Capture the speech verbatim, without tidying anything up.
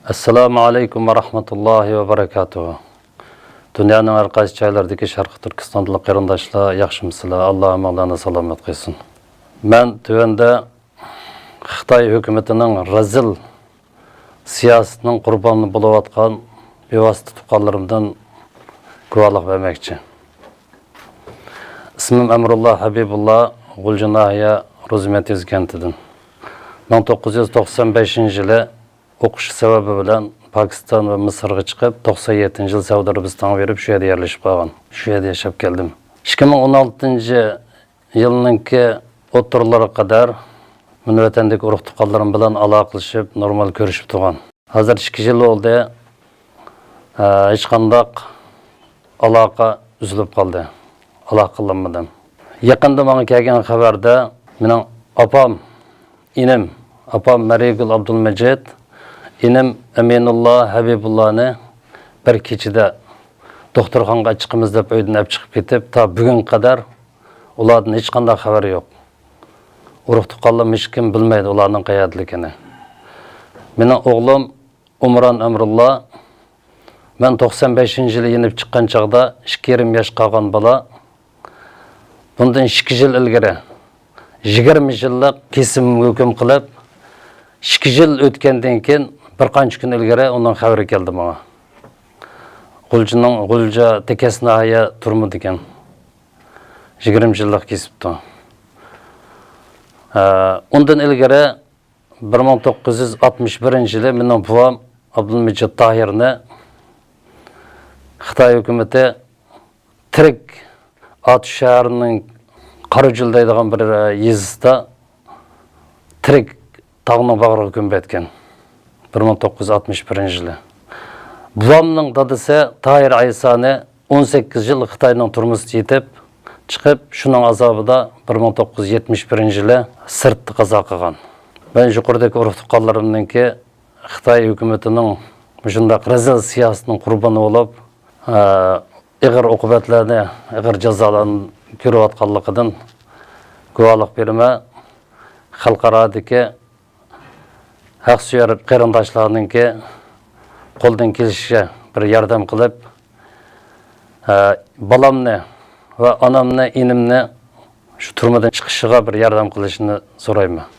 ئەسسالامۇ ئەلەيكۇم ۋە رەھمەتۇللاھى ۋە بەرەكاتۇھۇ. دۇنيانىڭ ھەر قايسى جايلىرىدىكى شەرقىي تۈركىستان تىللىق قېرىنداشلار، ياخشىمۇسىلەر؟ ئاللا ھەممىڭلارنى سالامەت قىلسۇن. مەن تۆۋەندە خىتاي ھۆكۈمىتىنىڭ رەزىل سىياسىتىنىڭ قۇربانى بولۇۋاتقان بىۋاسىتە تۇغقانلىرىمدىن گۇۋاھلىق بەرمەكچى. ئىسمىم ئەمرۇللا ھەبىبۇللا، غۇلجا ناھىيە روزى مەتىز كەنتىدىن. مىڭ توققۇز يۈز توقسان بەشىنچى يىلى ئوقۇش سەۋەبى بىلەن پاكىستان ۋە مىسىرغا چىقىپ، توقسان يەتتىنچى يىل سەئۇدى ئەرەبىستانغا بېرىپ، شۇ يەردە يەرلىشىپ قالغان. شۇ يەردە ياشاپ كەلدىم. ئىككى مىڭ ئون ئالتىنچى يىلنىڭكى ئوتتۇرىلىرىغا قەدەر مۇنۇ ۋەتەندىكى ئۇرۇق-تۇغقانلىرىم بىلەن ئالاقىلىشىپ، نورمال كۆرۈشۈپ تۇرغان. ھازىر ئىككى يىل بولدى. ھە، ھېچقانداق ئالاقە ئۈزۈلۈپ قالدى. ئالاقە قىلالمىدىم. يېقىندا ماڭا كەلگەن خەۋەردە مېنىڭ ئاپام، ئىنىم، ئاپام مەرىگۈل ئابدۇلمىجىت، ئىنىم ئەمىنۇللا ھەبىبۇللانى بىر كېچىدە دوختۇرخانىغا چىقىمىز دەپ ئۆيدىن ئەپ چىقىپ كېتىپ، تا بۈگۈنگە قەدەر ئۇلاردىن ھېچقانداق خەۋەر يوق. ئۇرۇق-تۇغقانلىرىم ھېچكىم بىلمەيدۇ ئۇلارنىڭ قەيەردىلىكىنى. مېنىڭ ئوغلۇم ئۇمران ئەمرۇللا، مەن توقسان بەشىنچى يىلى يېنىپ چىققان چاغدا ئىككى يېرىم ياش قالغان بالا. بۇندىن ئىككى يىل ئىلگىرى يىگىرمە يىللىق كېسىم ھۆكۈم قىلىپ، ئىككى يىل ئۆتكەندىن كېيىن بىر قانچە كۈن ئىلگىرى ئۇنىڭ خەۋىرى كەلدى ماڭا. غۇلجىنىڭ، غۇلجا تېكەس ناھىيە تۈرمىدىكەن. يىگىرمە يىللىق كېسىپتۇ. ئە، ئۇندىن ئىلگىرى بىر مىڭ توققۇز يۈز ئاتمىش بىرىنچى يىلى مېنىڭ بوۋام ئابدۇلمىجىت تاھىرنى خىتاي ھۆكۈمىتى تىرىك ئاتۇش شەھىرىنىڭ قاراجۈل دەيدىغان بىر، ئە، يېزىسىدا تىرىك تاغنىڭ باغرىغا كۆمۈپ ئەتكەن. بىر مىڭ توققۇز يۈز ئاتمىش بىرىنچى يىلى. بوۋامنىڭ دادىسى تاھىر ئايسانى ئون سەككىز يىل خىتاينىڭ تۈرمىسىدە يېتىپ چىقىپ، شۇنىڭ ئازابىدا بىر مىڭ توققۇز يۈز يەتمىش بىرىنچى يىلى سىرتتا قازا قىلغان. مەن يۇقىرىدىكى ئۇرۇق-تۇغقانلىرىمنىڭكى خىتاي ھۆكۈمىتىنىڭ مۇشۇنداق رەزىل سىياسىتىنىڭ قۇربىنى بولۇپ، ئە، ئېغىر ئوقۇبەتلەرنى، ئېغىر جازالارنى كۆرۈۋاتقانلىقىدىن گۇۋاھلىق بېرىمەن. خەلقئارادىكى ھەقسۆيەر قېرىنداشلارنىڭكى قولىدىن كېلىشىچە بىر ياردەم قىلىپ، ئە، بالامنى ۋە ئانامنى، ئىنىمنى شۇ تۈرمىدىن چىقىشىغا بىر ياردەم قىلىشىنى سورايمەن.